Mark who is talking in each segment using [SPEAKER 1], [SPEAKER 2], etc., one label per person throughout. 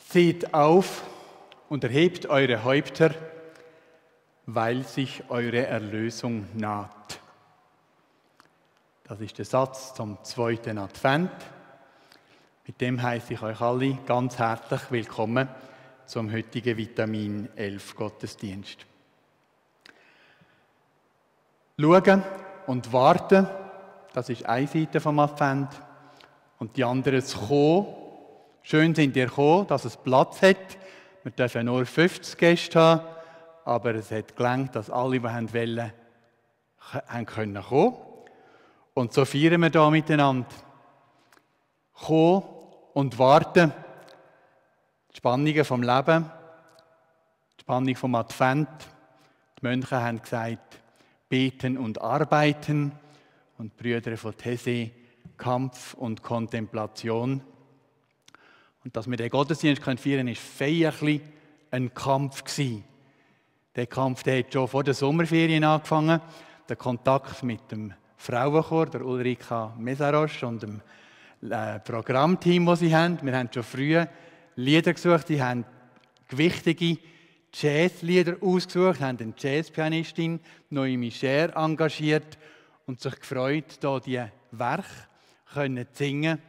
[SPEAKER 1] Seht auf und erhebt eure Häupter, weil sich eure Erlösung naht. Das ist der Satz zum 2. Advent. Mit dem heiße ich euch alle ganz herzlich willkommen zum heutigen Vitamin 11 Gottesdienst. Schauen und warten, das ist eine Seite vom Advent. Und die andere das Kommen. Schön sind ihr gekommen, dass es Platz hat. Wir dürfen nur 50 Gäste haben, aber es hat gelangt, dass alle, die wollen, kommen können. Und so feiern wir hier miteinander. Kommen und warten. Die Spannungen vom Leben, die Spannung vom Advent. Die Mönche haben gesagt, beten und arbeiten. Und die Brüder von Tessé, Kampf und Kontemplation. Und dass wir den Gottesdienst feiern können, war feierlich ein Kampf gewesen. Der Kampf, der hat schon vor der Sommerferien angefangen. Der Kontakt mit dem Frauenchor, der Ulrika Mesarosch und dem Programmteam, das sie haben. Wir haben schon früh Lieder gesucht. Sie haben gewichtige Jazzlieder ausgesucht, haben eine Jazzpianistin, Noemi Scher, engagiert und sich gefreut, hier diese Werke zu singen.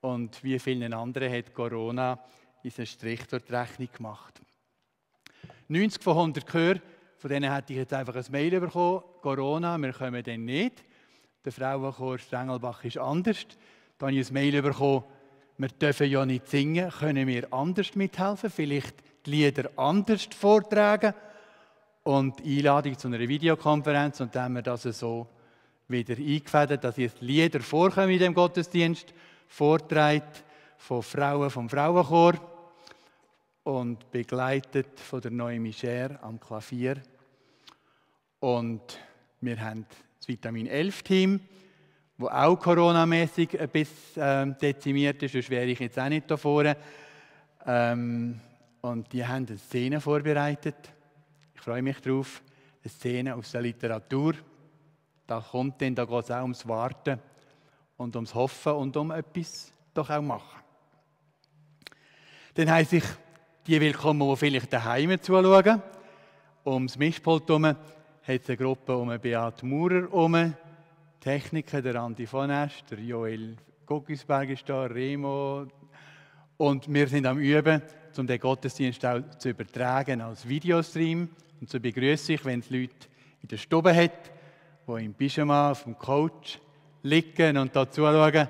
[SPEAKER 1] Und wie vielen anderen hat Corona einen Strich durch die Rechnung gemacht. 90 von 100 Chöre, von denen hätte ich jetzt einfach ein Mail bekommen. Corona, wir kommen dann nicht. Der Frauenchor Strengelbach ist anders. Da habe ich ein Mail bekommen, wir dürfen ja nicht singen, können wir anders mithelfen, vielleicht die Lieder anders vortragen. Und die Einladung zu einer Videokonferenz, und dann haben wir das so wieder eingefädelt, dass jetzt Lieder vorkommen in dem Gottesdienst, vorgetragen von Frauen vom Frauenchor und begleitet von der Noemi Scher am Klavier. Und wir haben das Vitamin 11 Team, das auch coronamässig ein bisschen dezimiert ist, sonst wäre ich jetzt auch nicht da vorne. Und die haben eine Szene vorbereitet. Ich freue mich drauf. Eine Szene aus der Literatur. Da geht es auch ums Warten und ums Hoffen und um etwas doch auch machen. Dann heisst ich die willkommen, die vielleicht daheim zuschauen. Ums Mischpult herum hat es eine Gruppe um Beat Maurer herum, Techniker, der Andi von Esch, der Joel Guggisberg ist da, Remo. Und wir sind am Üben, um den Gottesdienst auch zu übertragen als Videostream. Und so begrüße ich, wenn es Leute in der Stube hat, die im Pyjama auf dem Couch liegen und da zuschauen.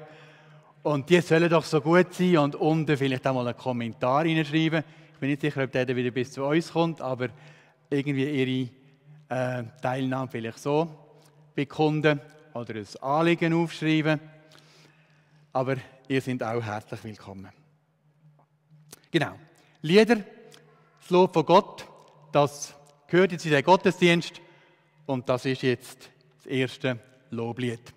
[SPEAKER 1] Und die sollen doch so gut sein und unten vielleicht auch mal einen Kommentar reinschreiben. Ich bin nicht sicher, ob der wieder bis zu uns kommt, aber irgendwie ihre Teilnahme vielleicht so bekunden oder ein Anliegen aufschreiben. Aber ihr seid auch herzlich willkommen. Genau. Lieder, das Lob von Gott, das gehört jetzt in den Gottesdienst und das ist jetzt das erste Loblied.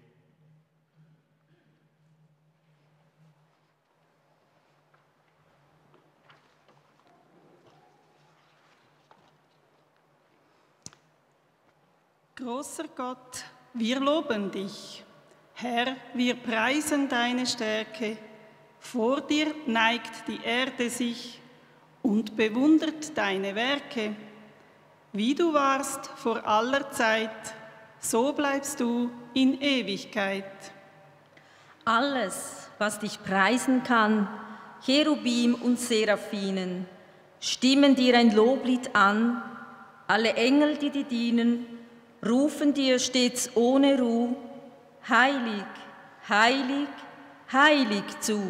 [SPEAKER 2] Großer Gott, wir loben dich. Herr, wir preisen deine Stärke. Vor dir neigt die Erde sich und bewundert deine Werke. Wie du warst vor aller Zeit, so bleibst du in Ewigkeit.
[SPEAKER 3] Alles, was dich preisen kann, Cherubim und Seraphinen, stimmen dir ein Loblied an. Alle Engel, die dir dienen, rufen dir stets ohne Ruhe, heilig, heilig, heilig zu.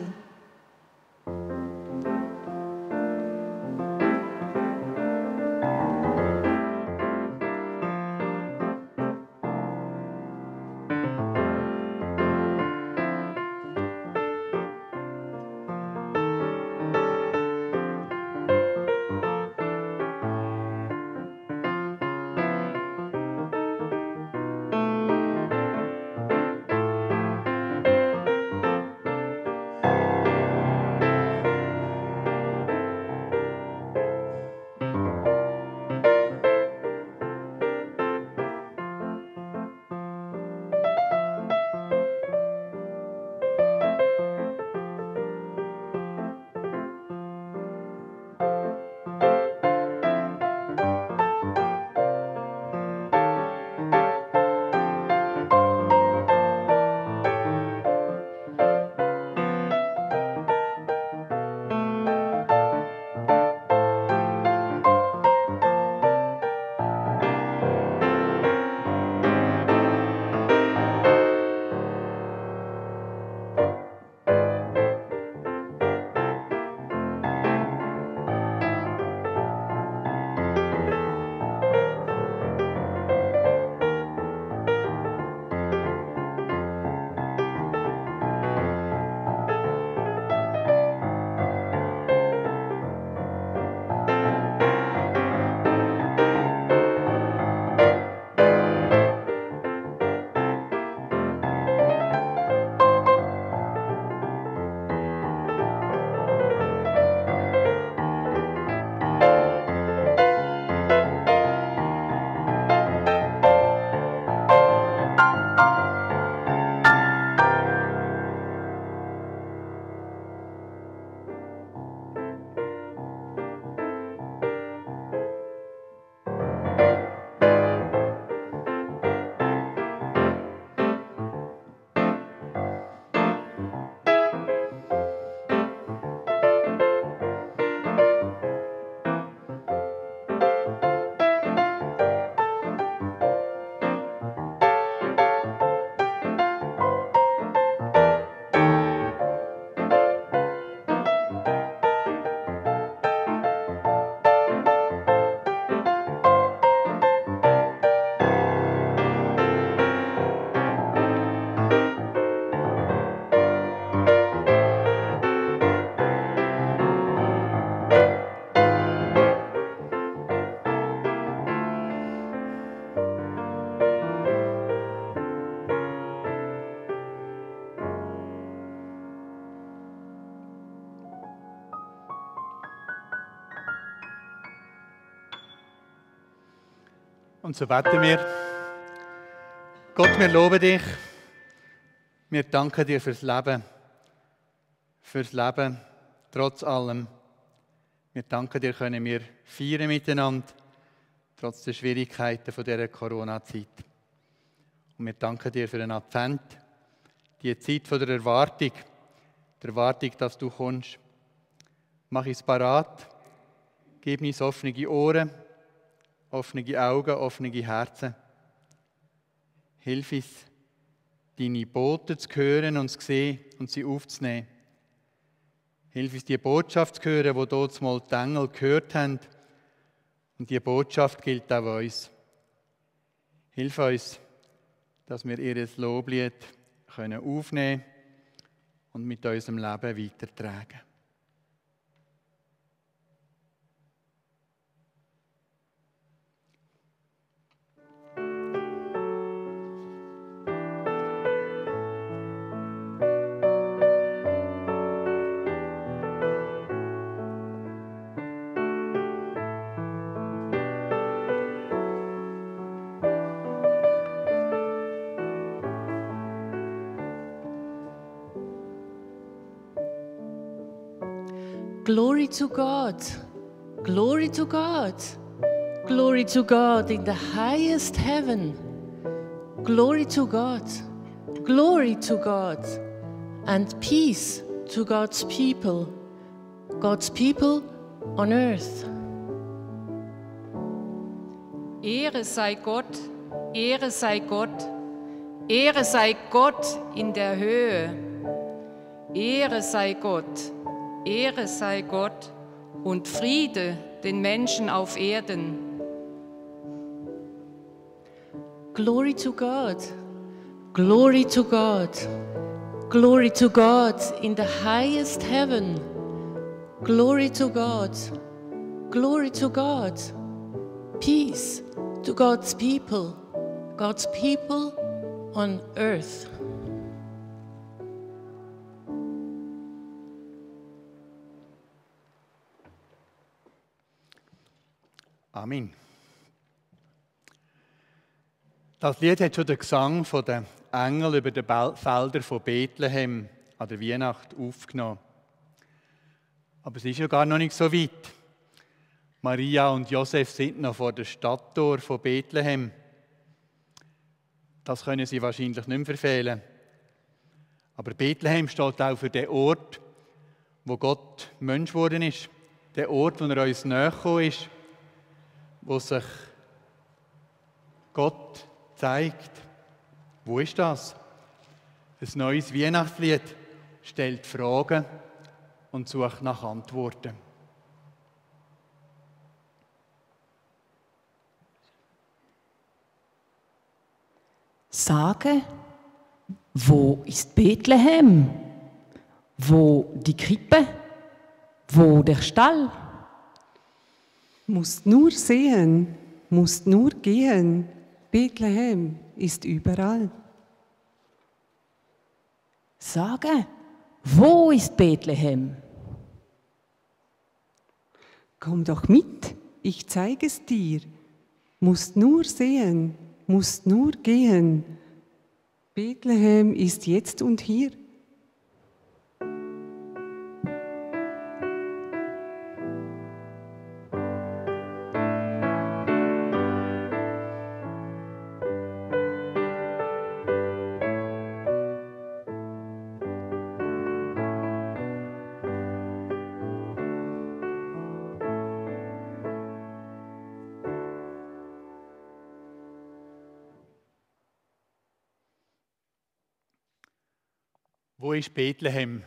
[SPEAKER 1] Und so beten wir. Gott, wir loben dich. Wir danken dir fürs Leben. Fürs Leben, trotz allem. Wir danken dir, können wir feiern miteinander, trotz der Schwierigkeiten von dieser Corona-Zeit. Und wir danken dir für den Advent, die Zeit von der Erwartung, dass du kommst. Mach uns parat, gib uns offene Ohren, offene Augen, offene Herzen. Hilf uns, deine Bote zu hören und zu sehen und sie aufzunehmen. Hilf uns, die Botschaft zu hören, die dort mal die Engel gehört haben. Und diese Botschaft gilt auch uns. Hilf uns, dass wir ihr Loblied aufnehmen können und mit unserem Leben weitertragen.
[SPEAKER 4] Glory to God, glory to God, glory to God in the highest heaven, glory to God, and peace to God's people on earth.
[SPEAKER 5] Ehre sei Gott, Ehre sei Gott, Ehre sei Gott in der Höhe, Ehre sei Gott. Ehre sei Gott und Friede den Menschen auf Erden.
[SPEAKER 4] Glory to God, glory to God, glory to God in the highest heaven. Glory to God, peace to God's people on earth.
[SPEAKER 1] Amen. Das Lied hat schon den Gesang der Engel über den Feldern von Bethlehem an der Weihnacht aufgenommen. Aber es ist ja gar noch nicht so weit. Maria und Josef sind noch vor der Stadttor von Bethlehem. Das können sie wahrscheinlich nicht mehr verfehlen. Aber Bethlehem steht auch für den Ort, wo Gott Mensch geworden ist. Der Ort, wo er uns näher gekommen ist. Wo sich Gott zeigt. Wo ist das? Ein neues Weihnachtslied stellt Fragen und sucht nach Antworten.
[SPEAKER 6] Sage, wo ist Bethlehem? Wo die Krippe? Wo der Stall?
[SPEAKER 7] Musst nur sehen, musst nur gehen, Bethlehem ist überall.
[SPEAKER 6] Sage, wo ist Bethlehem?
[SPEAKER 7] Komm doch mit, ich zeige es dir. Musst nur sehen, musst nur gehen. Bethlehem ist jetzt und hier.
[SPEAKER 1] Wo ist Bethlehem?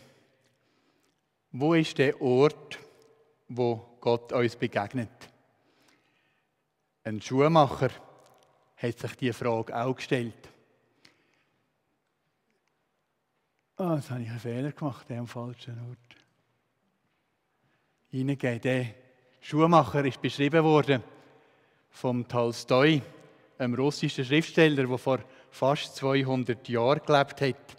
[SPEAKER 1] Wo ist der Ort, wo Gott uns begegnet? Ein Schuhmacher hat sich diese Frage auch gestellt. Jetzt habe ich einen Fehler gemacht, am falschen Ort. Hineingehen. Der Schuhmacher ist beschrieben worden vom Tolstoi, einem russischen Schriftsteller, der vor fast 200 Jahren gelebt hat.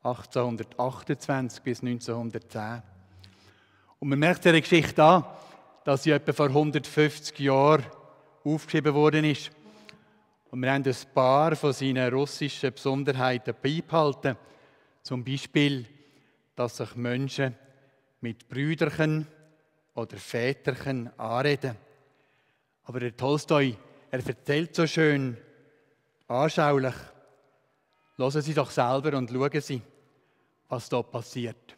[SPEAKER 1] 1828 bis 1910. Und man merkt dieser Geschichte an, dass sie etwa vor 150 Jahren aufgeschrieben worden ist. Und wir haben ein paar von seinen russischen Besonderheiten beibehalten. Zum Beispiel, dass sich Menschen mit Brüderchen oder Väterchen anreden. Aber der Tolstoi, er erzählt so schön, anschaulich. Hören Sie doch selber und schauen Sie, was da passiert.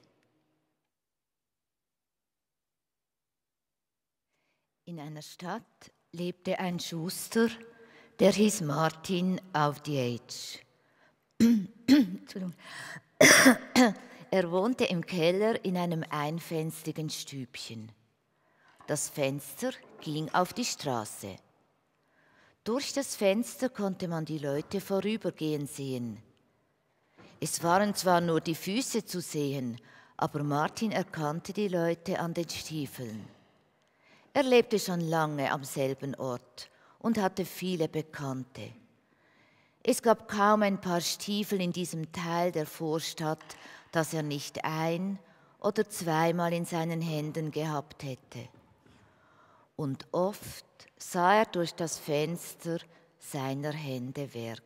[SPEAKER 8] In einer Stadt lebte ein Schuster, der hieß Martin Avdietsch. Er wohnte im Keller in einem einfenstrigen Stübchen. Das Fenster ging auf die Straße. Durch das Fenster konnte man die Leute vorübergehen sehen. Es waren zwar nur die Füße zu sehen, aber Martin erkannte die Leute an den Stiefeln. Er lebte schon lange am selben Ort und hatte viele Bekannte. Es gab kaum ein Paar Stiefel in diesem Teil der Vorstadt, das er nicht ein- oder zweimal in seinen Händen gehabt hätte. Und oft sah er durch das Fenster seiner Hände Werk.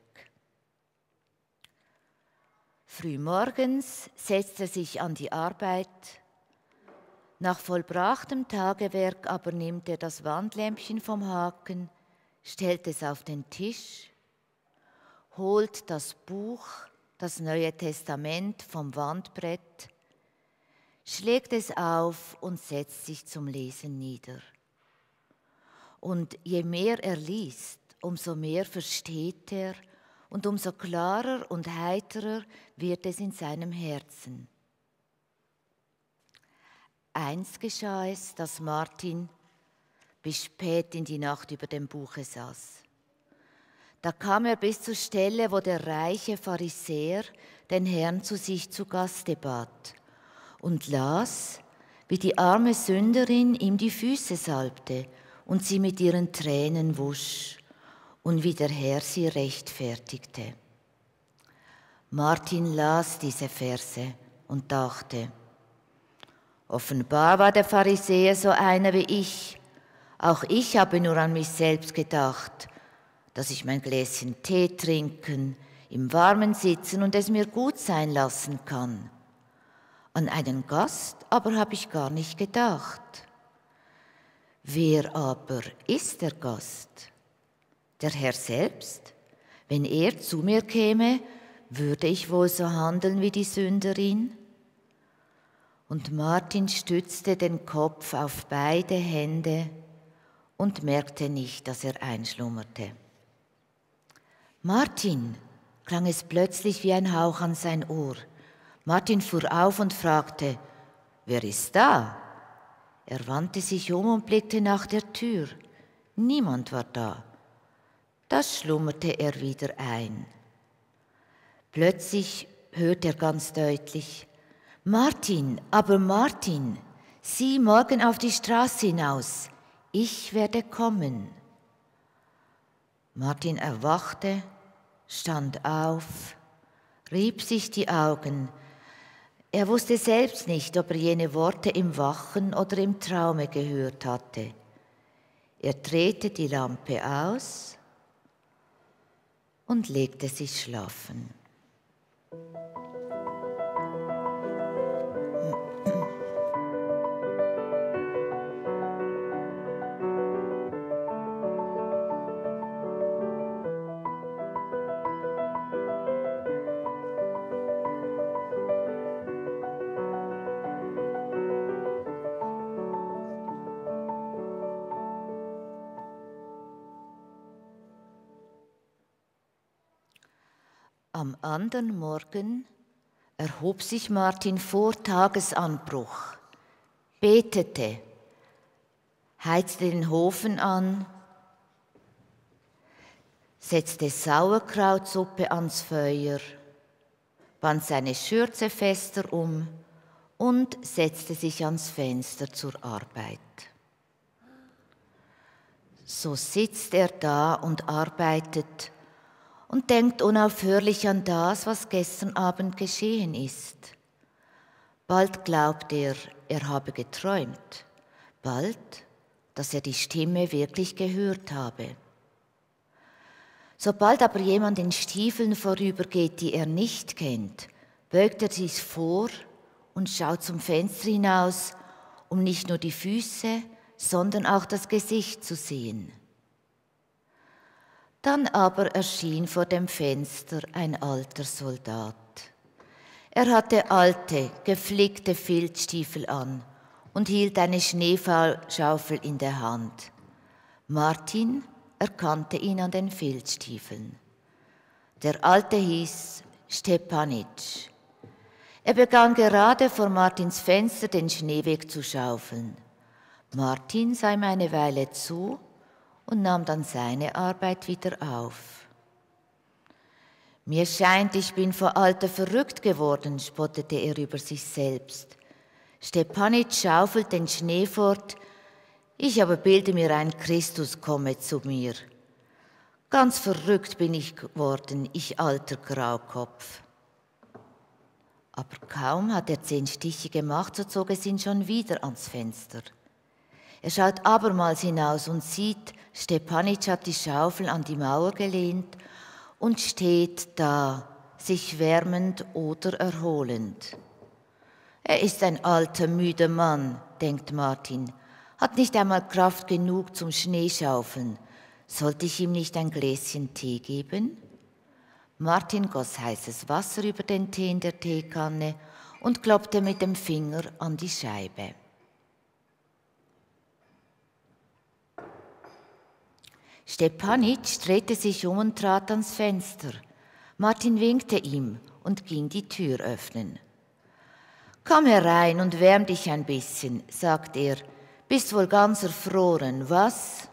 [SPEAKER 8] Frühmorgens setzte er sich an die Arbeit. Nach vollbrachtem Tagewerk aber nimmt er das Wandlämpchen vom Haken, stellt es auf den Tisch, holt das Buch, das Neue Testament vom Wandbrett, schlägt es auf und setzt sich zum Lesen nieder. Und je mehr er liest, umso mehr versteht er und umso klarer und heiterer wird es in seinem Herzen. Einst geschah es, dass Martin bis spät in die Nacht über dem Buche saß. Da kam er bis zur Stelle, wo der reiche Pharisäer den Herrn zu sich zu Gaste bat und las, wie die arme Sünderin ihm die Füße salbte und sie mit ihren Tränen wusch und wie der Herr sie rechtfertigte. Martin las diese Verse und dachte, offenbar war der Pharisäer so einer wie ich. Auch ich habe nur an mich selbst gedacht, dass ich mein Gläschen Tee trinken, im Warmen sitzen und es mir gut sein lassen kann. An einen Gast aber habe ich gar nicht gedacht. Wer aber ist der Gast? Der Herr selbst? Wenn er zu mir käme, würde ich wohl so handeln wie die Sünderin? Und Martin stützte den Kopf auf beide Hände und merkte nicht, dass er einschlummerte. Martin, klang es plötzlich wie ein Hauch an sein Ohr. Martin fuhr auf und fragte, wer ist da? Er wandte sich um und blickte nach der Tür. Niemand war da. Da schlummerte er wieder ein. Plötzlich hörte er ganz deutlich, Martin, aber Martin, sieh morgen auf die Straße hinaus, ich werde kommen. Martin erwachte, stand auf, rieb sich die Augen. Er wusste selbst nicht, ob er jene Worte im Wachen oder im Traume gehört hatte. Er drehte die Lampe aus und legte sich schlafen. Am anderen Morgen erhob sich Martin vor Tagesanbruch, betete, heizte den Ofen an, setzte Sauerkrautsuppe ans Feuer, band seine Schürze fester um und setzte sich ans Fenster zur Arbeit. So sitzt er da und arbeitet und denkt unaufhörlich an das, was gestern Abend geschehen ist. Bald glaubt er, er habe geträumt. Bald dass er die Stimme wirklich gehört habe. Sobald aber jemand in Stiefeln vorübergeht, die er nicht kennt, beugt er sich vor und schaut zum Fenster hinaus, um nicht nur die Füße, sondern auch das Gesicht zu sehen. Dann aber erschien vor dem Fenster ein alter Soldat. Er hatte alte, geflickte Filzstiefel an und hielt eine Schneeschaufel in der Hand. Martin erkannte ihn an den Filzstiefeln. Der Alte hieß Stepanitsch. Er begann gerade vor Martins Fenster den Schnee wegzuschaufeln. Martin sah ihm eine Weile zu und nahm dann seine Arbeit wieder auf. »Mir scheint, ich bin vor Alter verrückt geworden«, spottete er über sich selbst. Stepanitsch schaufelt den Schnee fort. »Ich aber bilde mir ein, Christus komme zu mir. Ganz verrückt bin ich geworden, ich alter Graukopf.« Aber kaum hat er 10 Stiche gemacht, so zog es ihn schon wieder ans Fenster. Er schaut abermals hinaus und sieht, Stepanitsch hat die Schaufel an die Mauer gelehnt und steht da, sich wärmend oder erholend. Er ist ein alter, müder Mann, denkt Martin, hat nicht einmal Kraft genug zum Schneeschaufeln. Sollte ich ihm nicht ein Gläschen Tee geben? Martin goss heißes Wasser über den Tee in der Teekanne und klopfte mit dem Finger an die Scheibe. Stepanitsch drehte sich um und trat ans Fenster. Martin winkte ihm und ging die Tür öffnen. »Komm herein und wärm dich ein bisschen«, sagt er. »Bist wohl ganz erfroren, was?«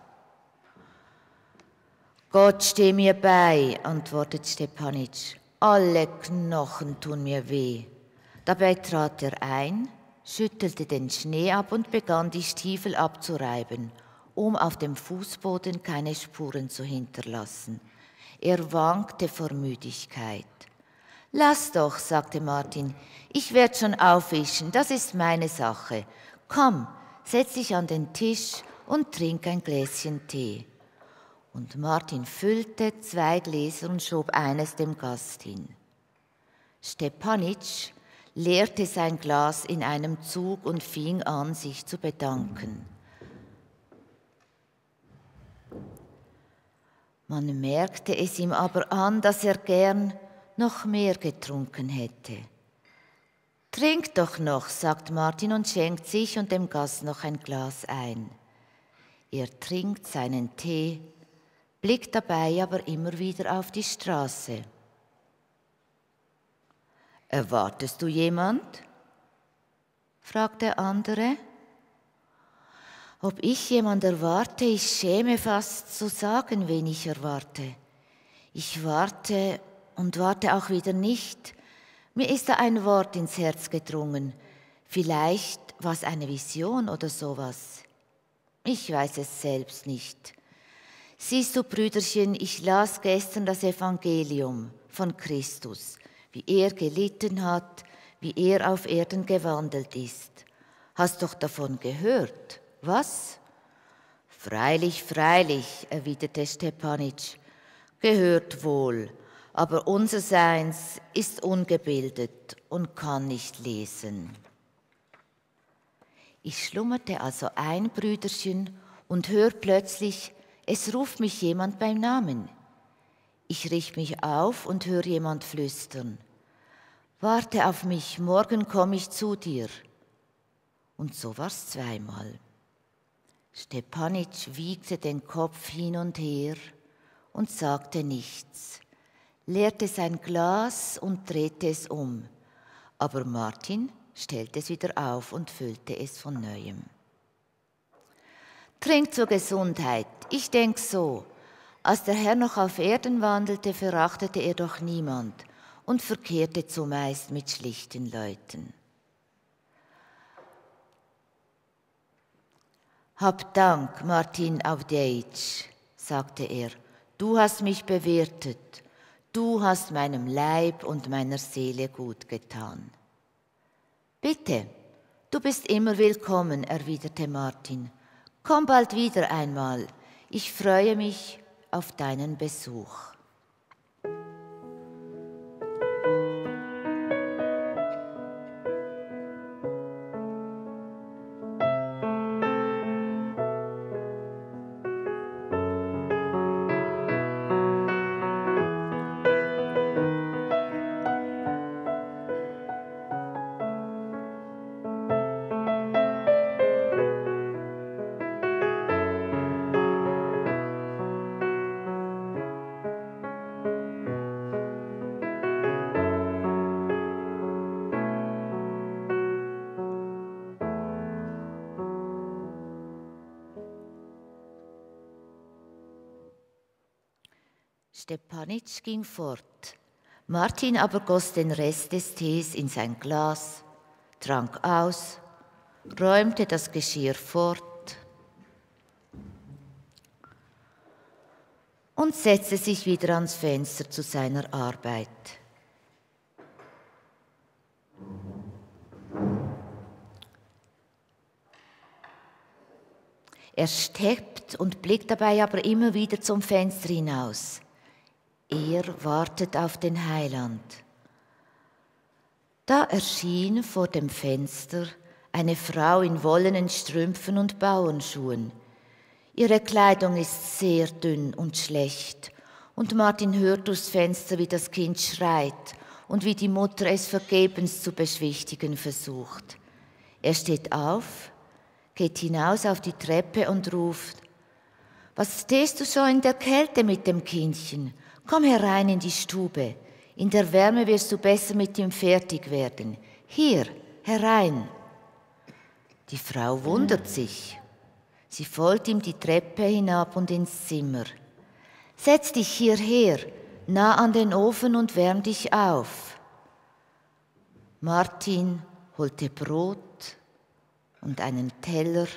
[SPEAKER 8] »Gott steh mir bei«, antwortet Stepanitsch. »Alle Knochen tun mir weh.« Dabei trat er ein, schüttelte den Schnee ab und begann die Stiefel abzureiben, um auf dem Fußboden keine Spuren zu hinterlassen. Er wankte vor Müdigkeit. »Lass doch«, sagte Martin, »ich werd schon aufwischen, das ist meine Sache. Komm, setz dich an den Tisch und trink ein Gläschen Tee.« Und Martin füllte 2 Gläser und schob eines dem Gast hin. Stepanitsch leerte sein Glas in einem Zug und fing an, sich zu bedanken. Man merkte es ihm aber an, dass er gern noch mehr getrunken hätte. »Trink doch noch«, sagt Martin und schenkt sich und dem Gast noch ein Glas ein. Er trinkt seinen Tee, blickt dabei aber immer wieder auf die Straße. »Erwartest du jemand?« fragt der andere. »Ob ich jemand erwarte, ich schäme fast zu sagen, wen ich erwarte. Ich warte und warte auch wieder nicht. Mir ist da ein Wort ins Herz gedrungen. Vielleicht war es eine Vision oder sowas. Ich weiß es selbst nicht. Siehst du, Brüderchen, ich las gestern das Evangelium von Christus, wie er gelitten hat, wie er auf Erden gewandelt ist. Hast doch davon gehört, was?« »Freilich, freilich«, erwiderte Stepanitsch, »gehört wohl, aber unser Seins ist ungebildet und kann nicht lesen.« Ich schlummerte also ein, Brüderchen, und hör plötzlich, es ruft mich jemand beim Namen. Ich richte mich auf und hör jemand flüstern. »Warte auf mich, morgen komm ich zu dir.« Und so war's 2-mal. Stepanitsch wiegte den Kopf hin und her und sagte nichts, leerte sein Glas und drehte es um, aber Martin stellte es wieder auf und füllte es von Neuem. »Trink zur Gesundheit, ich denk so, als der Herr noch auf Erden wandelte, verachtete er doch niemand und verkehrte zumeist mit schlichten Leuten.« »Hab Dank, Martin Avdejitsch«, sagte er, »du hast mich bewirtet, du hast meinem Leib und meiner Seele gut getan.« »Bitte, du bist immer willkommen«, erwiderte Martin. Komm bald wieder einmal. Ich freue mich auf deinen Besuch. Stepanitsch ging fort. Martin aber goss den Rest des Tees in sein Glas, trank aus, räumte das Geschirr fort und setzte sich wieder ans Fenster zu seiner Arbeit. Er steppt und blickt dabei aber immer wieder zum Fenster hinaus. Er wartet auf den Heiland. Da erschien vor dem Fenster eine Frau in wollenen Strümpfen und Bauernschuhen. Ihre Kleidung ist sehr dünn und schlecht, und Martin hört durchs Fenster, wie das Kind schreit und wie die Mutter es vergebens zu beschwichtigen versucht. Er steht auf, geht hinaus auf die Treppe und ruft: »Was stehst du so in der Kälte mit dem Kindchen? Komm herein in die Stube. In der Wärme wirst du besser mit ihm fertig werden. Hier, herein.« Die Frau wundert sich. Sie folgt ihm die Treppe hinab und ins Zimmer. »Setz dich hierher, nah an den Ofen und wärm dich auf.« Martin holte Brot und einen Teller.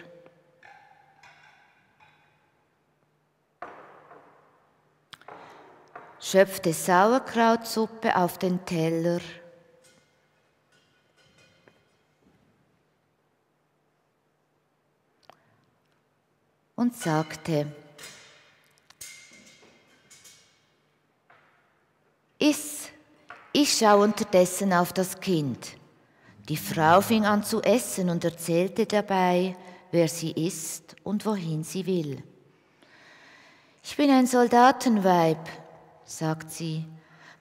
[SPEAKER 8] Schöpfte Sauerkrautsuppe auf den Teller und sagte: »Iss, ich schaue unterdessen auf das Kind.« Die Frau fing an zu essen und erzählte dabei, wer sie ist und wohin sie will. »Ich bin ein Soldatenweib«, sagt sie.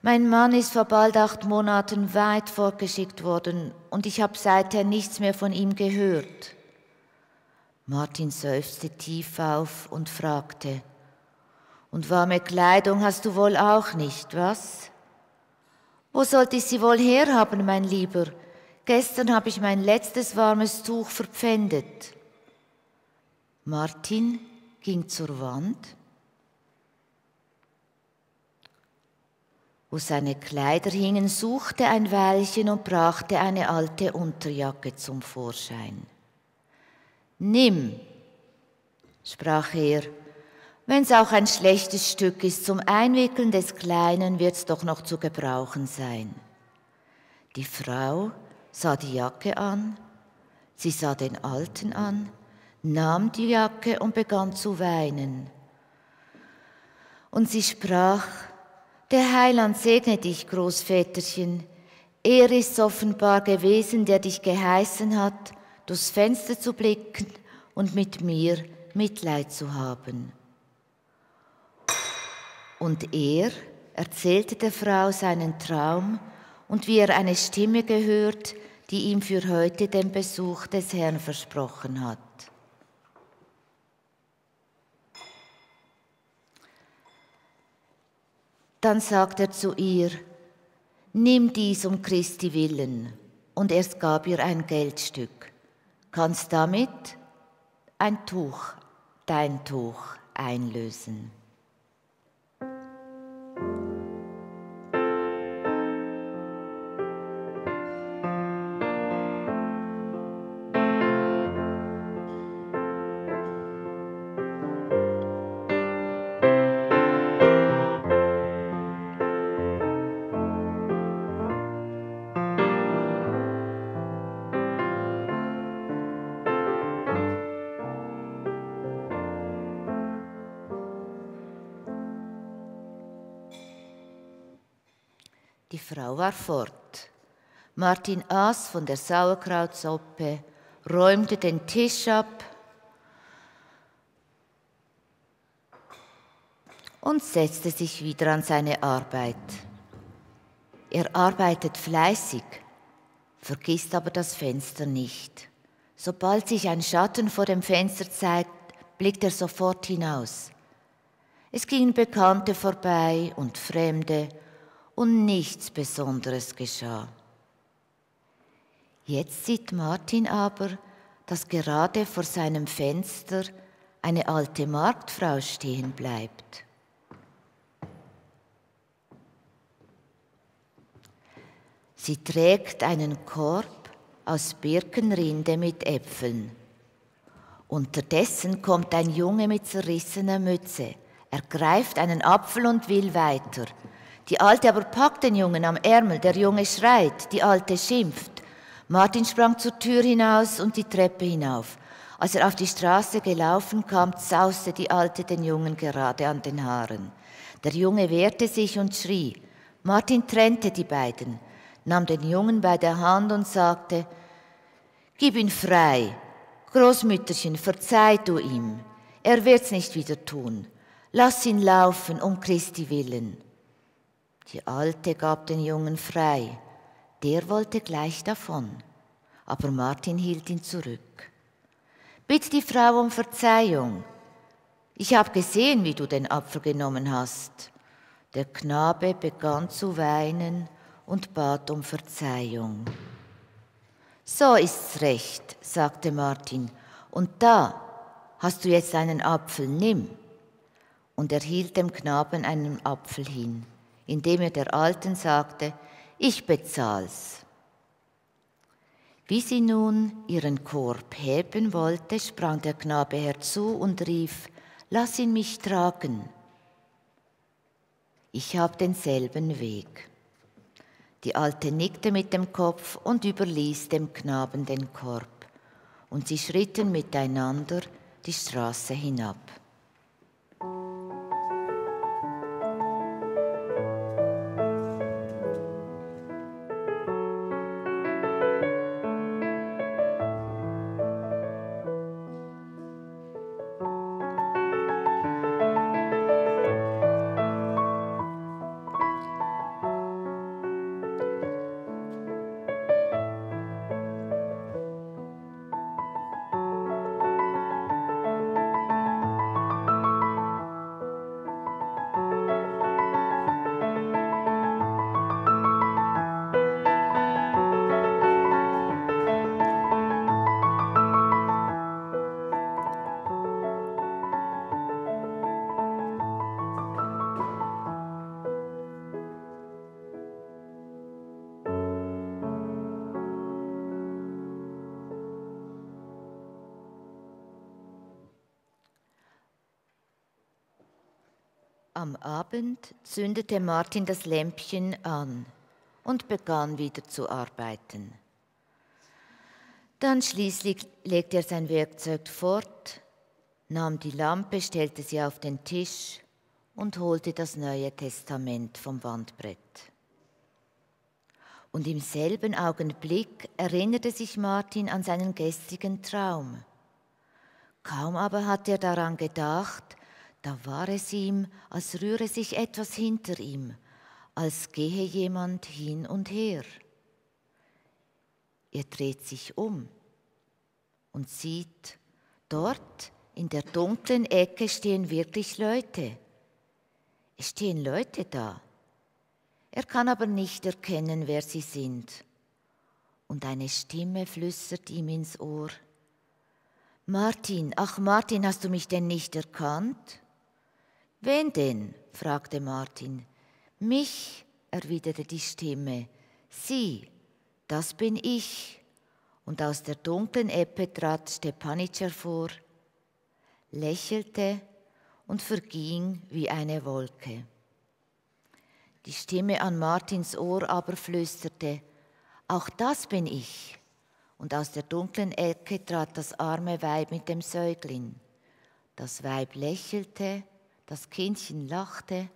[SPEAKER 8] »Mein Mann ist vor bald 8 Monaten weit fortgeschickt worden und ich habe seither nichts mehr von ihm gehört.« Martin seufzte tief auf und fragte: »Und warme Kleidung hast du wohl auch nicht, was?« »Wo sollte ich sie wohl herhaben, mein Lieber? Gestern habe ich mein letztes warmes Tuch verpfändet.« Martin ging zur Wand, wo seine Kleider hingen, suchte ein Weilchen und brachte eine alte Unterjacke zum Vorschein. »Nimm«, sprach er, »wenn's auch ein schlechtes Stück ist, zum Einwickeln des Kleinen wird's doch noch zu gebrauchen sein.« Die Frau sah die Jacke an, sie sah den Alten an, nahm die Jacke und begann zu weinen. Und sie sprach: »Der Heiland segne dich, Großväterchen. Er ist offenbar gewesen, der dich geheißen hat, durchs Fenster zu blicken und mit mir Mitleid zu haben.« Und er erzählte der Frau seinen Traum und wie er eine Stimme gehört, die ihm für heute den Besuch des Herrn versprochen hat. Dann sagt er zu ihr: »Nimm dies um Christi willen.« Und er gab ihr ein Geldstück. »Kannst damit ein Tuch, dein Tuch, einlösen.« Frau war fort. Martin aß von der Sauerkrautsuppe, räumte den Tisch ab und setzte sich wieder an seine Arbeit. Er arbeitet fleißig, vergisst aber das Fenster nicht. Sobald sich ein Schatten vor dem Fenster zeigt, blickt er sofort hinaus. Es gingen Bekannte vorbei und Fremde und nichts Besonderes geschah. Jetzt sieht Martin aber, dass gerade vor seinem Fenster eine alte Marktfrau stehen bleibt. Sie trägt einen Korb aus Birkenrinde mit Äpfeln. Unterdessen kommt ein Junge mit zerrissener Mütze. Er greift einen Apfel und will weiter. Die Alte aber packt den Jungen am Ärmel. Der Junge schreit, die Alte schimpft. Martin sprang zur Tür hinaus und die Treppe hinauf. Als er auf die Straße gelaufen kam, zauste die Alte den Jungen gerade an den Haaren. Der Junge wehrte sich und schrie. Martin trennte die beiden, nahm den Jungen bei der Hand und sagte, »Gib ihn frei. Großmütterchen, verzeih du ihm. Er wird's nicht wieder tun. Lass ihn laufen, um Christi willen.« Die Alte gab den Jungen frei. Der wollte gleich davon, aber Martin hielt ihn zurück. »Bitt die Frau um Verzeihung. Ich habe gesehen, wie du den Apfel genommen hast.« Der Knabe begann zu weinen und bat um Verzeihung. »So ist's recht«, sagte Martin, »und da hast du jetzt einen Apfel, nimm.« Und er hielt dem Knaben einen Apfel hin, indem er der Alten sagte, »Ich bezahl's.« Wie sie nun ihren Korb heben wollte, sprang der Knabe herzu und rief, »Lass ihn mich tragen. Ich habe denselben Weg.« Die Alte nickte mit dem Kopf und überließ dem Knaben den Korb, und sie schritten miteinander die Straße hinab. Am Abend zündete Martin das Lämpchen an und begann wieder zu arbeiten. Dann schließlich legte er sein Werkzeug fort, nahm die Lampe, stellte sie auf den Tisch und holte das Neue Testament vom Wandbrett. Und im selben Augenblick erinnerte sich Martin an seinen gestrigen Traum. Kaum aber hatte er daran gedacht, da war es ihm, als rühre sich etwas hinter ihm, als gehe jemand hin und her. Er dreht sich um und sieht, dort in der dunklen Ecke stehen wirklich Leute. Es stehen Leute da. Er kann aber nicht erkennen, wer sie sind. Und eine Stimme flüstert ihm ins Ohr, »Martin, ach Martin, hast du mich denn nicht erkannt?« »Wen denn?« fragte Martin. »Mich«, erwiderte die Stimme. »Sie, das bin ich.« Und aus der dunklen Ecke trat Stepanik hervor, lächelte und verging wie eine Wolke. Die Stimme an Martins Ohr aber flüsterte, »Auch das bin ich.« Und aus der dunklen Ecke trat das arme Weib mit dem Säugling. Das Weib lächelte, das Kindchen lachte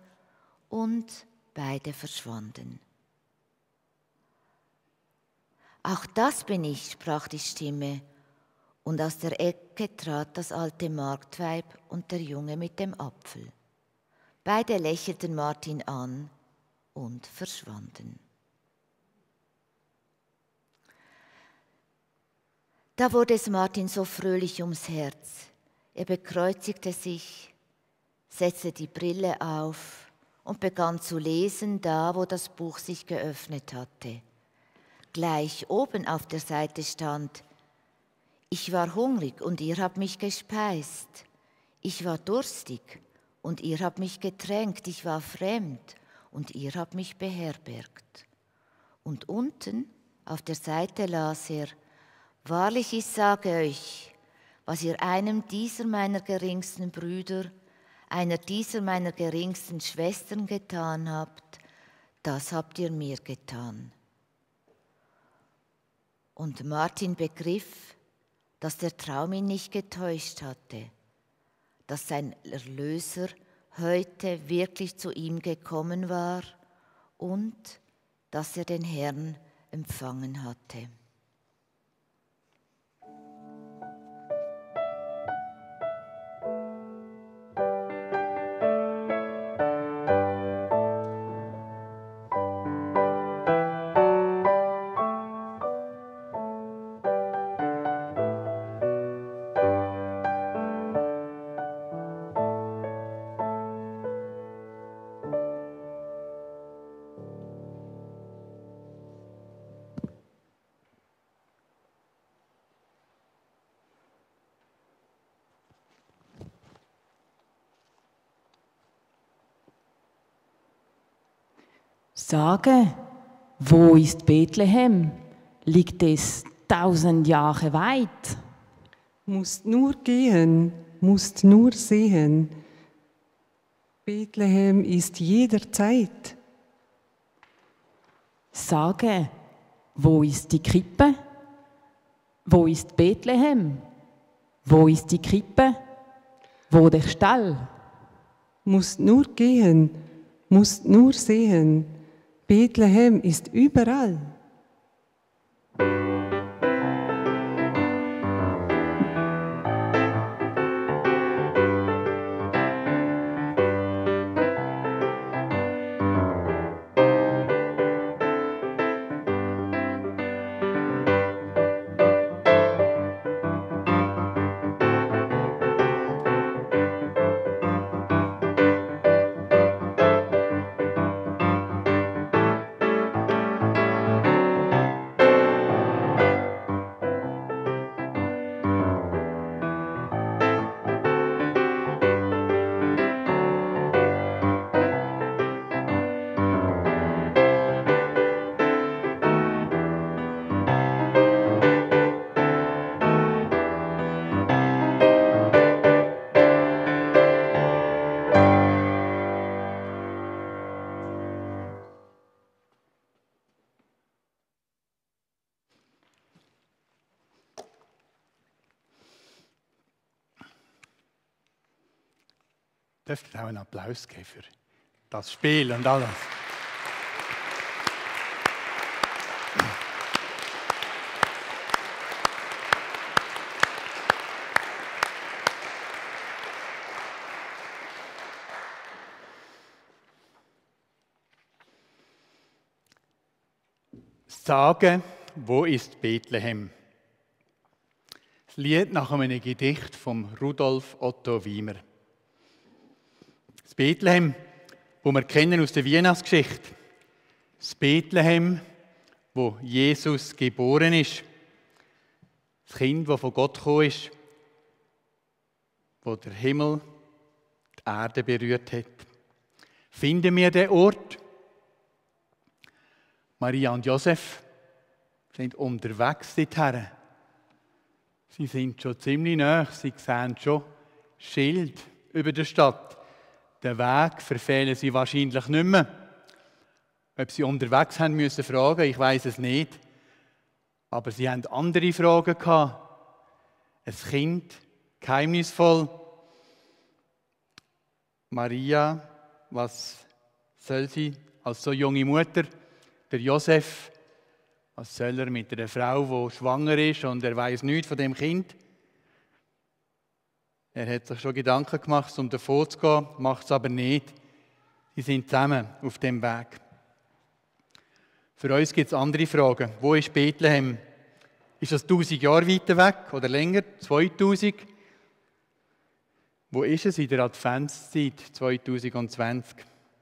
[SPEAKER 8] und beide verschwanden. Auch das bin ich, sprach die Stimme, und aus der Ecke trat das alte Marktweib und der Junge mit dem Apfel. Beide lächelten Martin an und verschwanden. Da wurde es Martin so fröhlich ums Herz. Er bekreuzigte sich, setzte die Brille auf und begann zu lesen, da wo das Buch sich geöffnet hatte. Gleich oben auf der Seite stand: Ich war hungrig und ihr habt mich gespeist. Ich war durstig und ihr habt mich getränkt. Ich war fremd und ihr habt mich beherbergt. Und unten auf der Seite las er: Wahrlich, ich sage euch, was ihr einem dieser meiner geringsten Brüder, einer dieser meiner geringsten Schwestern getan habt, das habt ihr mir getan. Und Martin begriff, dass der Traum ihn nicht getäuscht hatte, dass sein Erlöser heute wirklich zu ihm gekommen war und dass er den Herrn empfangen hatte.
[SPEAKER 6] Sage, wo ist Bethlehem? Liegt es 1000 Jahre weit?
[SPEAKER 7] Musst nur gehen, musst nur sehen. Bethlehem ist jederzeit.
[SPEAKER 6] Sage, wo ist die Krippe? Wo ist Bethlehem? Wo ist die Krippe? Wo der Stall?
[SPEAKER 7] Musst nur gehen, musst nur sehen. Bethlehem ist überall.
[SPEAKER 1] Dürft ihr auch einen Applaus geben für das Spiel und alles. Sage, wo ist Bethlehem? Das Lied nach einem Gedicht von Rudolf Otto Wiemer. Das Bethlehem, wo wir kennen aus der Weihnachtsgeschichte. Das Bethlehem, wo Jesus geboren ist. Das Kind, das von Gott gekommen ist. Wo der Himmel die Erde berührt hat. Finden wir den Ort? Maria und Josef sind unterwegs dorthin. Sie sind schon ziemlich nahe, sie sehen schon Schild über der Stadt. Den Weg verfehlen sie wahrscheinlich nicht mehr. Ob sie unterwegs haben müssen fragen, ich weiß es nicht. Aber sie haben andere Fragen gehabt. Ein Kind, geheimnisvoll. Maria, was soll sie als so junge Mutter? Der Josef, Was soll er mit einer Frau, die schwanger ist und er weiß nichts von dem Kind? Er hat sich schon Gedanken gemacht, um davon zu gehen, macht es aber nicht. Sie sind zusammen auf dem Weg. Für uns gibt es andere Fragen. Wo ist Bethlehem? Ist das 1000 Jahre weiter weg oder länger? 2000? Wo ist es in der Adventszeit 2020?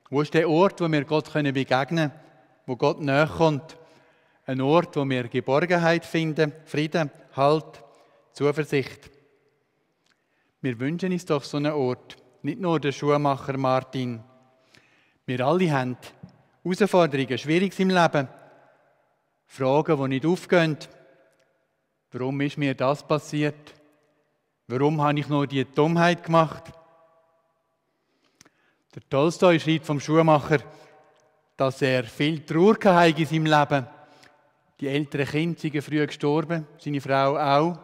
[SPEAKER 1] Wo ist der Ort, wo wir Gott begegnen können, wo Gott näher kommt? Ein Ort, wo wir Geborgenheit finden, Frieden, Halt, Zuversicht. Wir wünschen uns doch so einen Ort, nicht nur der Schuhmacher Martin. Wir alle haben Herausforderungen, Schwieriges im Leben, Fragen, die nicht aufgehen. Warum ist mir das passiert? Warum habe ich nur diese Dummheit gemacht? Der Tolstoi schreibt vom Schuhmacher, dass er viel Trauer hatte in seinem Leben. Die älteren Kinder sind früh gestorben, seine Frau auch.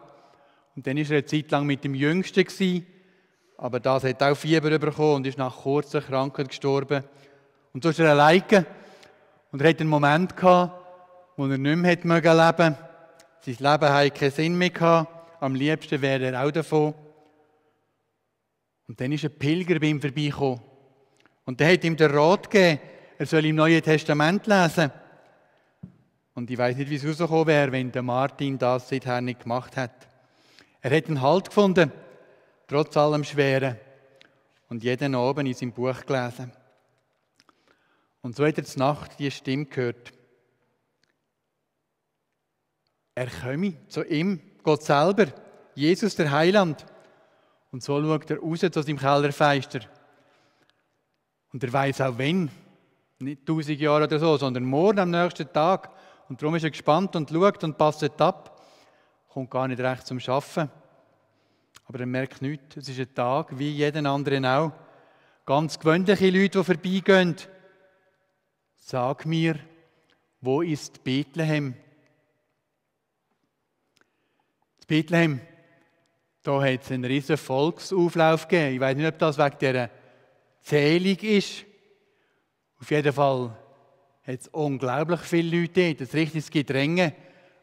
[SPEAKER 1] Und dann war er eine Zeit lang mit dem Jüngsten gewesen, aber das hat auch Fieber bekommen und ist nach kurzer Krankheit gestorben. Und so ist er alleine und er hatte einen Moment gehabt, wo er nicht mehr leben konnte. Sein Leben hatte keinen Sinn mehr gehabt. Am liebsten wäre er auch davon. Und dann ist ein Pilger bei ihm vorbeigekommen. Und der hat ihm den Rat gegeben, er soll im Neuen Testament lesen. Und ich weiß nicht, wie es rausgekommen wäre, wenn der Martin das seither nicht gemacht hat. Er hat einen Halt gefunden, trotz allem Schweren. Und jeden Abend in seinem Buch gelesen. Und so hat er zur Nacht die Stimme gehört. Er komme zu ihm, Gott selber, Jesus der Heiland. Und so schaut er raus aus seinem Kellerfenster. Und er weiss auch wenn, nicht 1000 Jahre oder so, sondern morgen am nächsten Tag. Und darum ist er gespannt und schaut und passt ab. Kommt gar nicht recht zum Arbeiten. Aber er merkt nichts. Es ist ein Tag, wie jeden anderen auch. Ganz gewöhnliche Leute, die vorbeigehen. Sag mir, wo ist Bethlehem? In Bethlehem, da hat es einen riesen Volksauflauf gegeben. Ich weiß nicht, ob das wegen dieser Zählung ist. Auf jeden Fall hat es unglaublich viele Leute dort. Das richtiges Gedränge.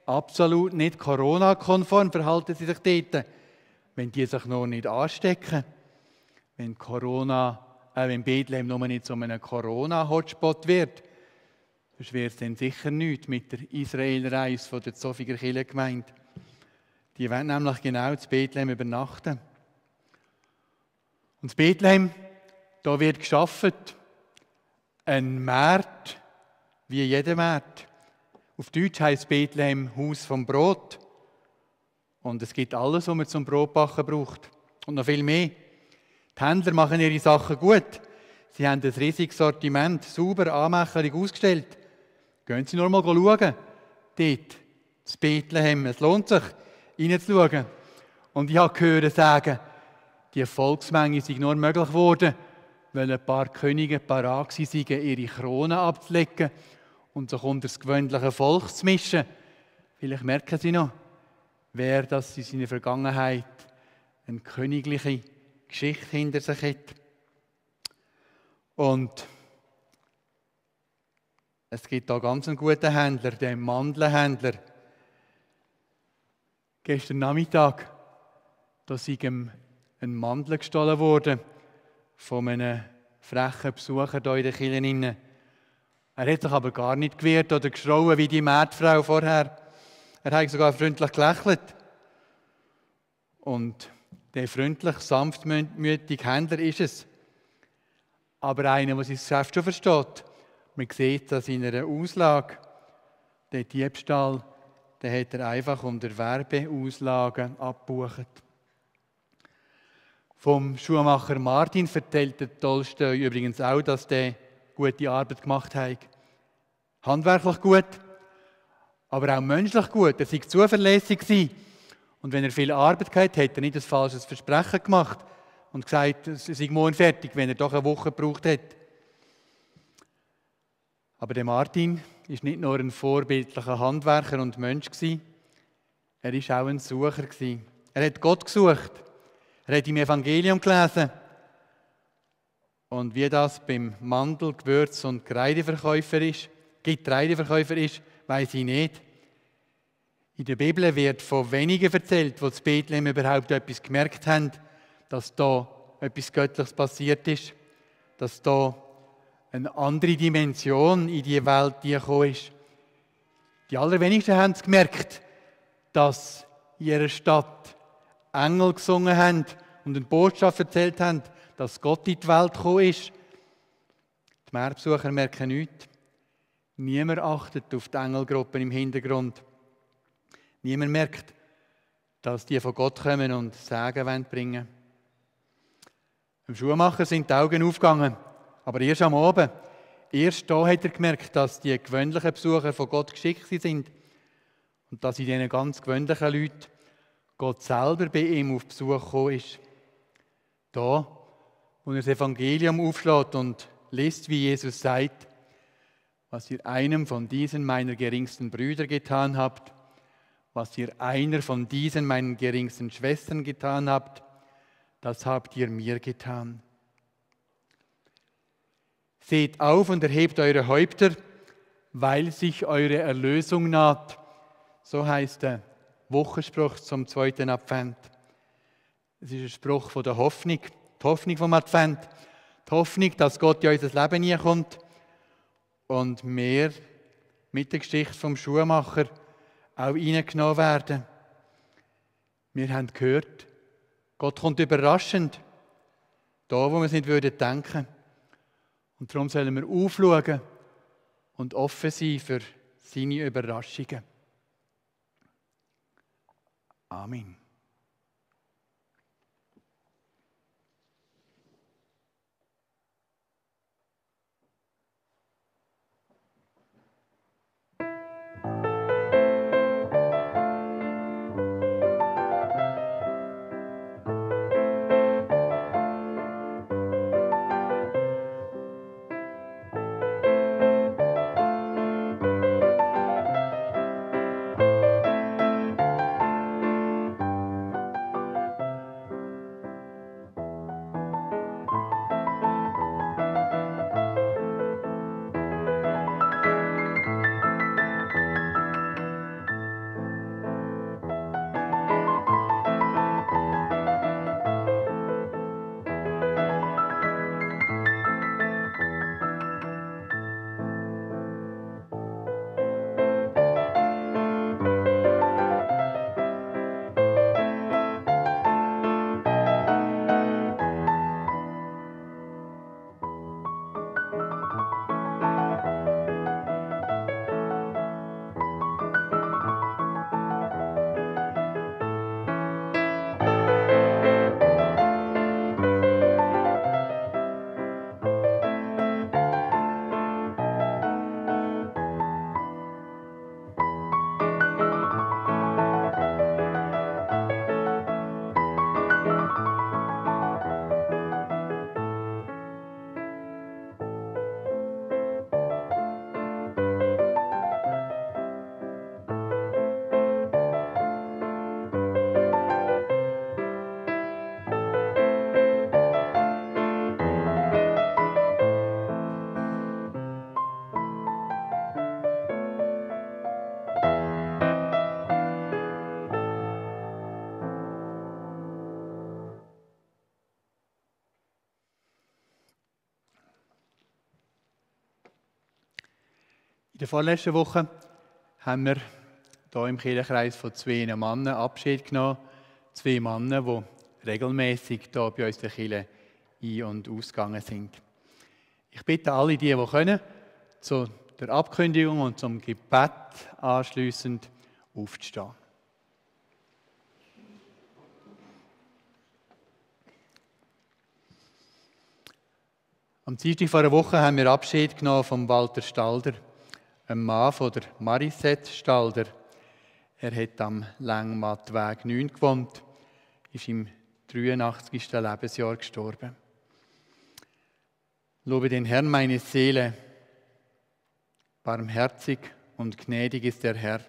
[SPEAKER 1] Absolut nicht Corona-konform verhalten sie sich dort. Wenn die sich noch nicht anstecken. Wenn Bethlehem noch nicht zu einem Corona-Hotspot wird. Sonst wird es dann sicher nichts mit der Israel-Reise von der Zofiger Kirchengemeinde. Die wollen nämlich genau in Bethlehem übernachten. Und in Bethlehem, da wird geschafft. Ein Markt, wie jeder Markt. Auf Deutsch heisst Bethlehem Haus vom Brot. Und es gibt alles, was man zum Brotbacken braucht. Und noch viel mehr. Die Händler machen ihre Sachen gut. Sie haben ein riesiges Sortiment, sauber, anmächerlich ausgestellt. Gehen Sie nur mal schauen. Dort, in Bethlehem. Es lohnt sich, reinzuschauen. Und ich habe gehört sagen, die Volksmenge sei nur möglich geworden, weil ein paar Könige parat waren, ihre Krone abzulegen und sich unter das gewöhnliche Volk zu mischen. Vielleicht merken Sie noch, wer das in seiner Vergangenheit eine königliche Geschichte hinter sich hat. Und es gibt da ganz einen guten Händler, den Mandelhändler. Gestern Nachmittag, da ist ihm ein Mandel gestohlen worden von einem frechen Besucher hier in der Kirche. Er hat sich aber gar nicht gewehrt oder geschrauen wie die Mädfrau vorher. Er hat sogar freundlich gelächelt. Und der freundlich, sanftmütige Händler ist es. Aber einer, der sein Geschäft schon versteht. Man sieht das in einer Auslage. Der Diebstahl, den hat er einfach unter Werbeauslagen abgebucht. Vom Schuhmacher Martin erzählt der Tolstoi übrigens auch, dass der gute Arbeit gemacht hat. Handwerklich gut, aber auch menschlich gut. Er sei zuverlässig gewesen. Und wenn er viel Arbeit hatte, hat er nicht ein falsches Versprechen gemacht und gesagt, es sei morgen fertig, wenn er doch eine Woche gebraucht hat. Aber der Martin war nicht nur ein vorbildlicher Handwerker und Mensch gewesen, er war auch ein Sucher gewesen. Er hat Gott gesucht. Er hat im Evangelium gelesen. Und wie das beim Mandel-, Gewürz- und Getreideverkäufer ist, weiss ich nicht. In der Bibel wird von wenigen erzählt, die in Bethlehem überhaupt etwas gemerkt haben, dass da etwas Göttliches passiert ist, dass da eine andere Dimension in die Welt gekommen ist. Die allerwenigsten haben es gemerkt, dass in ihrer Stadt Engel gesungen haben und eine Botschaft erzählt haben, dass Gott in die Welt gekommen ist. Die Meerbesucher merken nichts. Niemand achtet auf die Engelgruppen im Hintergrund. Niemand merkt, dass die von Gott kommen und Segen bringen wollen. Dem Schuhmacher sind die Augen aufgegangen, aber erst am Abend. Erst da hat er gemerkt, dass die gewöhnlichen Besucher von Gott geschickt sind und dass in diesen ganz gewöhnlichen Leuten Gott selber bei ihm auf Besuch gekommen ist. Da, wo er das Evangelium aufschlägt und liest, wie Jesus sagt, was ihr einem von diesen meiner geringsten Brüder getan habt, was ihr einer von diesen meinen geringsten Schwestern getan habt, das habt ihr mir getan. Seht auf und erhebt eure Häupter, weil sich eure Erlösung naht. So heißt der Wochenspruch zum 2. Advent. Es ist ein Spruch von der Hoffnung, die Hoffnung vom Advent. Die Hoffnung, dass Gott in unser Leben hineinkommt und wir mit der Geschichte vom Schuhmacher auch reingenommen werden. Wir haben gehört, Gott kommt überraschend, da wo wir es nicht denken würden. Und darum sollen wir aufschauen und offen sein für seine Überraschungen. Amen. In der vorletzten Woche haben wir hier im Kirchenkreis von 2 Männern Abschied genommen. 2 Männer, die regelmäßig hier bei uns in der Kirche ein- und ausgegangen sind. Ich bitte alle, die können, zu der Abkündigung und zum Gebet anschliessend aufzustehen. Am Dienstag vor einer Woche haben wir Abschied genommen von Walter Stalder, einem Mann von der Marisette Stalder. Er hat am Längmattweg 9 gewohnt, ist im 83. Lebensjahr gestorben. Lobe den Herrn, meine Seele. Barmherzig und gnädig ist der Herr,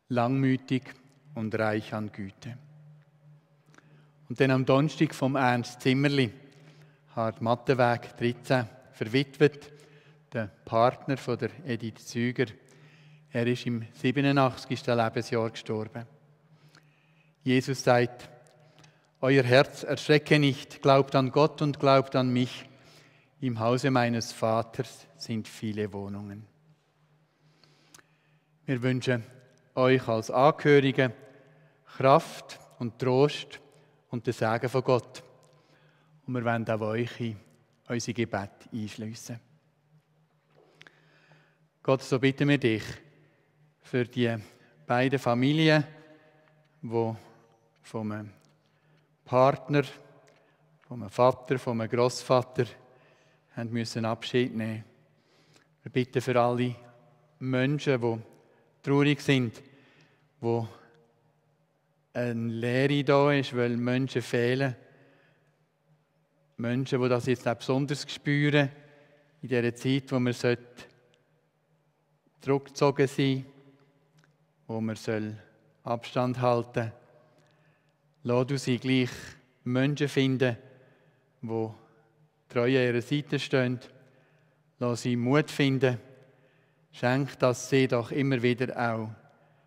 [SPEAKER 1] langmütig und reich an Güte. Und dann am Donnerstag vom Ernst Zimmerli, hat Mattenweg 13 verwitwet, der Partner von der Edith Züger, Er ist im 87. Lebensjahr gestorben. Jesus sagt, euer Herz erschrecke nicht, glaubt an Gott und glaubt an mich. Im Hause meines Vaters sind viele Wohnungen. Wir wünschen euch als Angehörige Kraft und Trost und den Segen von Gott. Und wir wollen auch euch in unser Gebet einschliessen. Gott, so bitten wir dich für die beiden Familien, die vom Partner, vom Vater, vom Grossvater haben müssen Abschied nehmen. Wir bitten für alle Menschen, die traurig sind, wo eine Leere da ist, weil Menschen fehlen. Menschen, die das jetzt auch besonders spüren, in dieser Zeit, wo man zurückgezogen sein soll, wo man Abstand halten soll. Lass du sie gleich Menschen finden, die treu an ihrer Seite stehen. Lass sie Mut finden. Schenk, dass sie doch immer wieder auch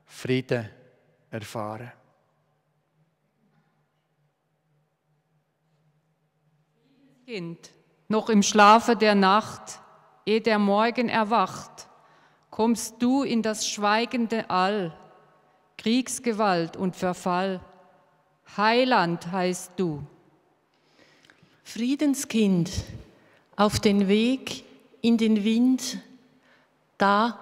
[SPEAKER 1] Frieden erfahren.
[SPEAKER 5] Kind, noch im Schlafe der Nacht, ehe der Morgen erwacht, kommst du in das schweigende All, Kriegsgewalt und Verfall. Heiland heißt du.
[SPEAKER 4] Friedenskind, auf den Weg in den Wind, da,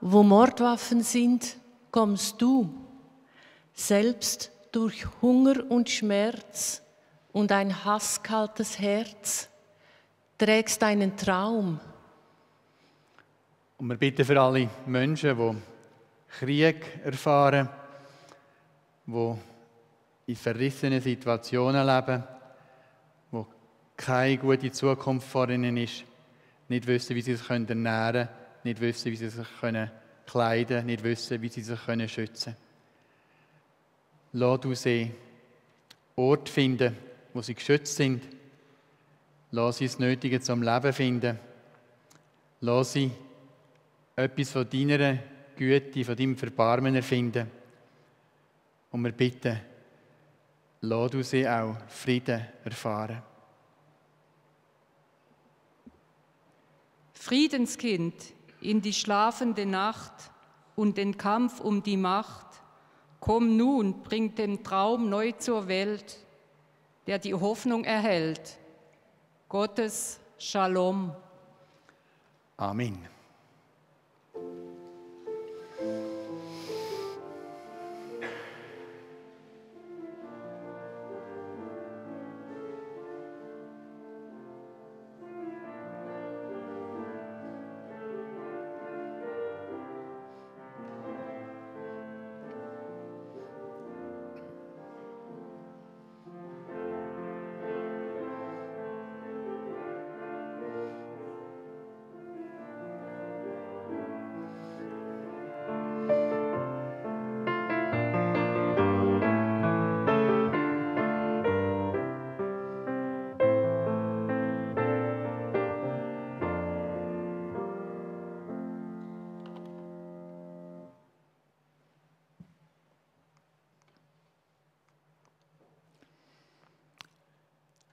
[SPEAKER 4] wo Mordwaffen sind, kommst du, selbst durch Hunger und Schmerz und ein hasskaltes Herz, trägst einen Traum.
[SPEAKER 1] Und wir bitten für alle Menschen, die Krieg erfahren, die in verrissenen Situationen leben, die keine gute Zukunft vor ihnen ist, nicht wissen, wie sie sich ernähren können, nicht wissen, wie sie sich kleiden können, nicht wissen, wie sie sich schützen können. Lass du sie Ort finden, wo sie geschützt sind. Lass sie das Nötige zum Leben finden. Lass sie etwas von deiner Güte, von deinem Verbarmen erfinden. Und wir bitten, lass du sie auch Frieden erfahren.
[SPEAKER 5] Friedenskind in die schlafende Nacht und den Kampf um die Macht, komm nun, bring den Traum neu zur Welt, der die Hoffnung erhält. Gottes Shalom.
[SPEAKER 1] Amen.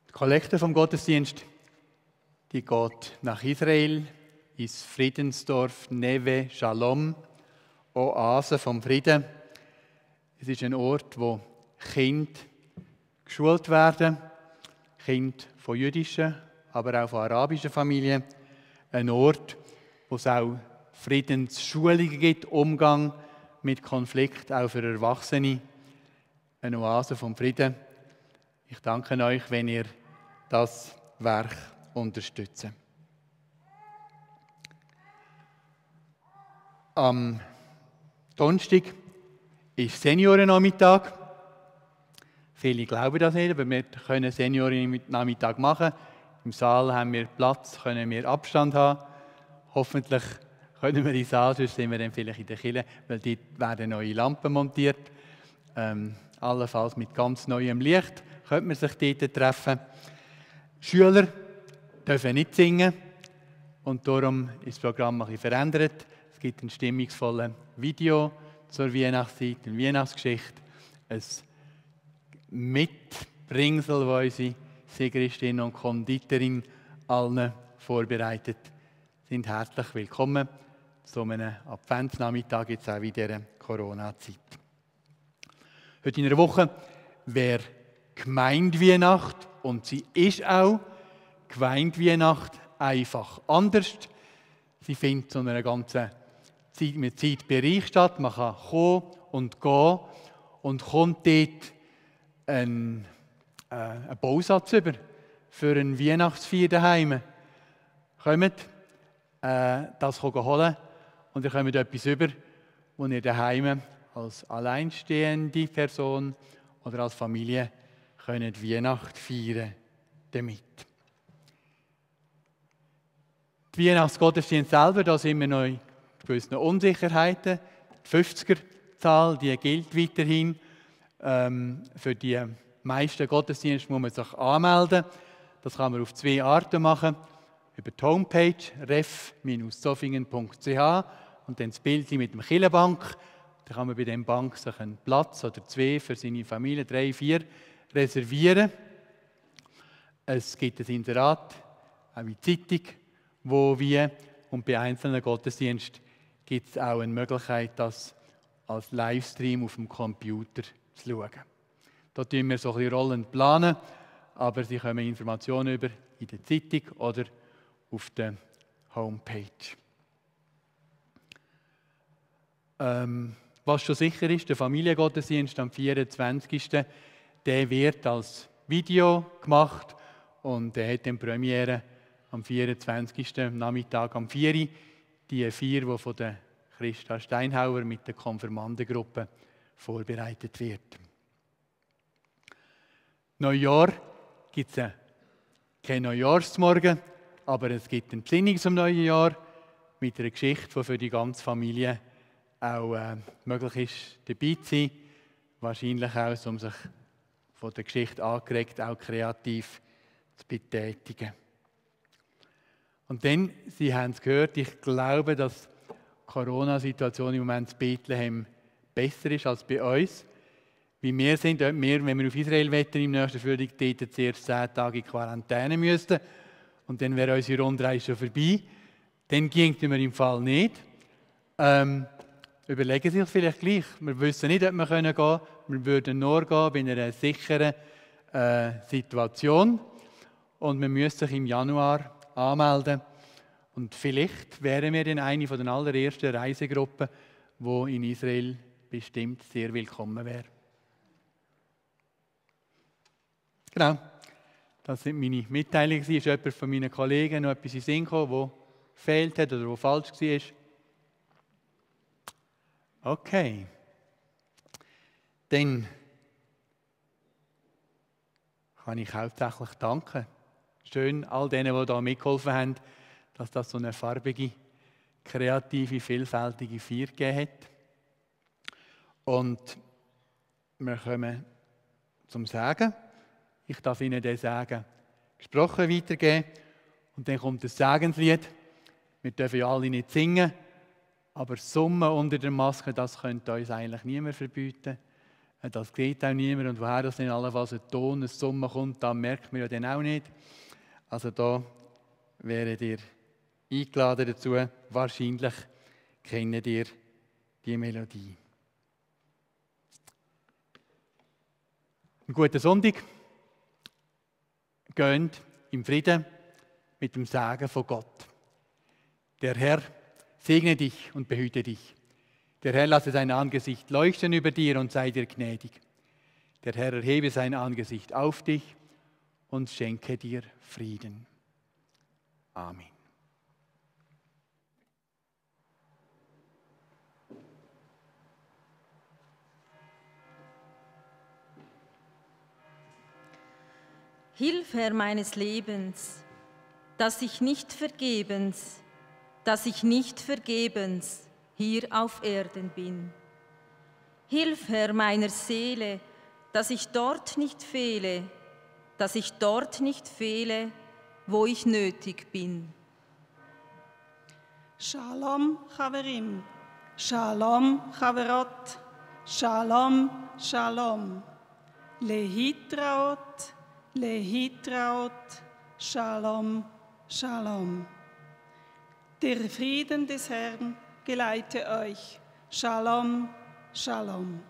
[SPEAKER 1] Die Kollekte vom Gottesdienst, die geht nach Israel, ins Friedensdorf Neve Shalom, Oase vom Frieden. Es ist ein Ort, wo Kinder geschult werden, Kinder von jüdischen, aber auch von arabischen Familien. Ein Ort, wo es auch Friedensschulungen gibt, Umgang mit Konflikt, auch für Erwachsene. Eine Oase vom Frieden. Ich danke euch, wenn ihr das Werk unterstützt. Am Donnerstag ist Seniorennachmittag. Viele glauben das nicht, aber wir können Seniorennachmittag machen. Im Saal haben wir Platz, können wir Abstand haben. Hoffentlich können wir in den Saal, sonst sind wir dann vielleicht in der Kirche, weil dort werden neue Lampen montiert. Allenfalls mit ganz neuem Licht könnte man sich dort treffen. Schüler dürfen nicht singen und darum ist das Programm ein bisschen verändert. Es gibt ein stimmungsvolles Video zur Weihnachtszeit, eine Weihnachtsgeschichte, ein Mitbringsel, das unsere Sigristin und Konditorin allen vorbereitet sind. Herzlich willkommen zu einem Adventsnachmittag, jetzt auch in dieser Corona-Zeit. Heute in einer Woche wäre Gemeindeweihnacht und sie ist auch Gemeindeweihnacht einfach anders. Sie findet zu einer ganzen Zeitbereich statt. Man kann kommen und gehen und kommt dort einen Bausatz über für eine Weihnachtsfeier daheim. Kommt das holen und ihr kommt etwas über, das ihr daheim als alleinstehende Person oder als Familie könnt Weihnacht feiern damit. Die Weihnachtsgottesdienst selber, da sind wir noch in gewissen Unsicherheiten. Die 50er-Zahl, die gilt weiterhin. Für die meisten Gottesdienste muss man sich anmelden. Das kann man auf 2 Arten machen. Über die Homepage ref-zofingen.ch und dann das Bild mit dem Kirchenbank. Da kann man bei dem Bank sich einen Platz oder 2 für seine Familie, 3, 4 reservieren. Es gibt ein Inserat, auch in der Zeitung, wo wir, und bei einzelnen Gottesdiensten gibt es auch eine Möglichkeit, das als Livestream auf dem Computer zu schauen. Da planen wir so ein bisschen Rollen, aber Sie kommen Informationen über in der Zeitung oder auf der Homepage. Was schon sicher ist, der Familiengottesdienst am 24. Der wird als Video gemacht und der hat dann Premiere am 24. Nachmittag am 4 Uhr. Die 4, die von der Christa Steinhauer mit der Konfirmandengruppe vorbereitet wird. Neujahr gibt es keinen Neujahrsmorgen, aber es gibt eine Gesinnung zum neuen Jahr mit einer Geschichte, die für die ganze Familie auch möglich ist, dabei zu sein. Wahrscheinlich auch, um sich von der Geschichte angeregt, auch kreativ zu betätigen. Und dann, Sie haben es gehört, ich glaube, dass die Corona-Situation im Moment in Bethlehem besser ist als bei uns. Wie wir sind, wenn wir auf Israel wetten im nächsten Frühling, dort zuerst 10 Tage in Quarantäne müssten. Und dann wäre unsere Rundreise schon vorbei. Dann ginge wir im Fall nicht. Überlegen Sie sich vielleicht gleich. Wir wissen nicht, ob wir gehen können. Wir würden nur gehen bei einer sicheren Situation. Und wir müssen sich im Januar anmelden. Und vielleicht wären wir dann eine von den allerersten Reisegruppen, die in Israel bestimmt sehr willkommen wäre. Genau, das sind meine Mitteilungen. Ist jemand von meinen Kollegen noch etwas in den Sinn gekommen, wo gefehlt hat oder wo falsch war? Okay. Dann kann ich hauptsächlich danken. Schön all denen, die da mitgeholfen haben, dass das so eine farbige, kreative, vielfältige Feier gegeben hat. Und wir kommen zum Sagen. Ich darf Ihnen den Segen gesprochen weitergeben. Und dann kommt das Segenslied. Wir dürfen ja alle nicht singen, aber Summen unter der Maske, das könnte uns eigentlich niemand verbieten. Das geht auch niemand. Und woher das denn allenfalls ein Ton, eine Summe kommt, das merkt man ja dann auch nicht. Also da wäret ihr eingeladen dazu. Wahrscheinlich kennt ihr die Melodie. Einen guten Sonntag. Geht im Frieden mit dem Segen von Gott. Der Herr segne dich und behüte dich. Der Herr lasse sein Angesicht leuchten über dir und sei dir gnädig. Der Herr erhebe sein Angesicht auf dich und schenke dir Frieden. Amen.
[SPEAKER 3] Hilf, Herr meines Lebens, dass ich nicht vergebens hier auf Erden bin. Hilf, Herr meiner Seele, dass ich dort nicht fehle, wo ich nötig bin.
[SPEAKER 2] Shalom Chaverim, Shalom Chaverot, Shalom Shalom, Lehitraot, Lehitraot, Shalom Shalom. Der Frieden des Herrn geleite euch. Shalom Shalom.